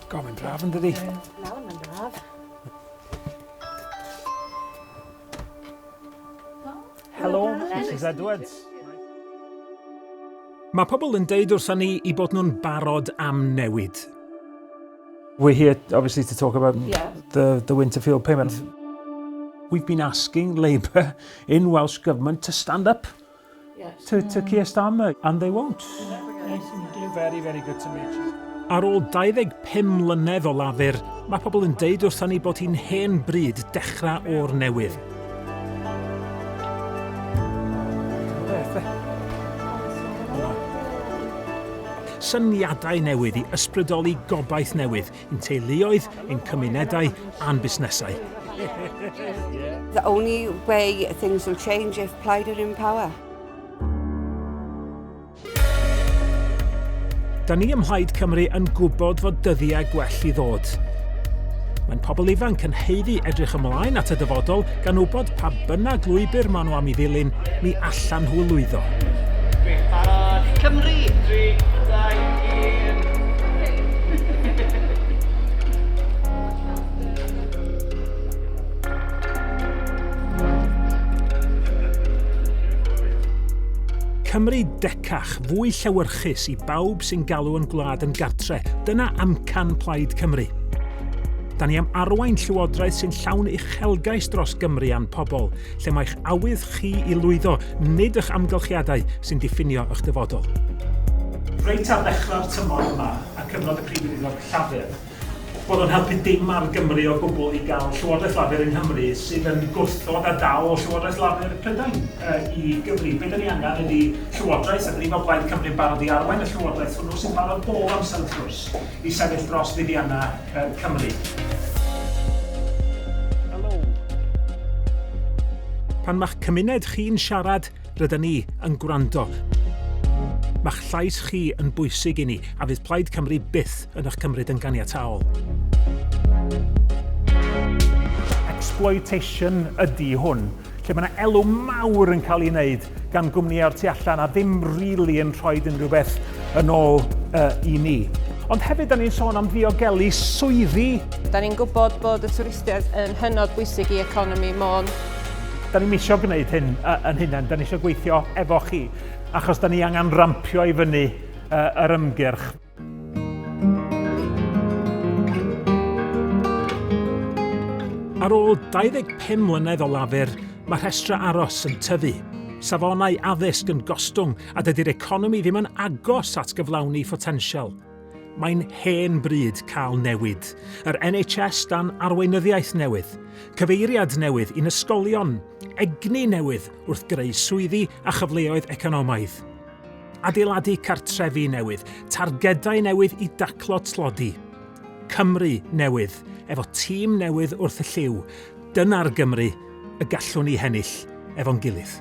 Go, mae'n braf yn dydi? Nawr mae'n braf. Helo, Mrs Edwards. Mae pobl yn deud wrthon ni i bod nhw'n barod am newid. We're here, obviously, to talk about yeah. the, the Winterfield payment. We've been asking Labour in Welsh Government to stand up yes. to, to Keir Starmer, and they won't. Very, very good to meet you. Ar ôl 25 mlynedd o lafur, mae pobl yn deud wrthon ni bod hi'n hen bryd dechrau o'r newydd. Syniadau newydd i ysbrydoli gobaith newydd i'n teuluoedd, ein cymunedau a'n busnesau. The only way things will change if Plaid are in power. Da ni ym Mhlaid Cymru yn gwybod fod dyddiau gwell i ddod. Mae'n pobl ifanc yn haeddu edrych ymlaen at y dyfodol gan wybod pa bynnag lwybr maen nhw am i ddilyn, mi allan nhw lwyddo. Barod, Cymru! 3, 2, 1. Cymru decach, fwy llewyrchus i bawb sy'n galw yn gwlad yn gartre. Dyna amcan Plaid Cymru. Da ni am arwain llywodraeth sy'n llawn uchelgais dros Gymru a'n pobl, lle mae'ch awydd chi i lwyddo, nid eich amgylchiadau sy'n diffinio eich dyfodol. Reit ar ddechrau'r tymor yma, a cyfnod y Prif Weinidog Llafur, bod o'n helpu dim ar Gymru o gwbl i gael Llywodraeth Lafur yng Nghymru sydd yn gwrthod a dal Llywodraeth Lafur Prydain i gyfri. Be da ni angen ydy Llywodraeth, a da ni fel Plaid Cymru yn barod i arwain y Llywodraeth hwnnw sy'n barod bob amser wrth gwrs i sefyll dros fuddiannau Cymru. Helo. Pan mae'ch cymuned chi'n siarad, Rydyn ni yn gwrando. Mae'ch llais chi yn bwysig i ni, a fydd Plaid Cymru byth yn eich cymryd yn ganiataol. Exploitation ydy hwn, lle mae yna elw mawr yn cael ei wneud gan gwmnïau o'r tu allan a ddim rili yn rhoi unrhyw beth yn ôl uh, i ni. Ond hefyd, da ni'n sôn am ddiogelu swyddi. Da ni'n gwybod bod y twristiaeth yn hynod bwysig i economi Môn. Da ni'm isio gwneud hyn yn hunain, da ni eisiau gweithio efo chi, achos da ni angen rampio i fyny yr ymgyrch. Ar ôl 25 mlynedd o lafur, mae rhestrau aros yn tyfu, safonau addysg yn gostwng a dydy'r economi ddim yn agos at gyflawni photensial. Mae'n hen bryd cael newid. Yr NHS dan arweinyddiaeth newydd, cyfeiriad newydd i'n ysgolion, egni newydd wrth greu swyddi a chyfleoedd economaidd. Adeiladu cartrefi newydd, targedau newydd i daclo tlodi. Cymru newydd, efo tîm newydd wrth y llyw. Dyna'r Gymru y gallwn ni hennill efo'n gilydd.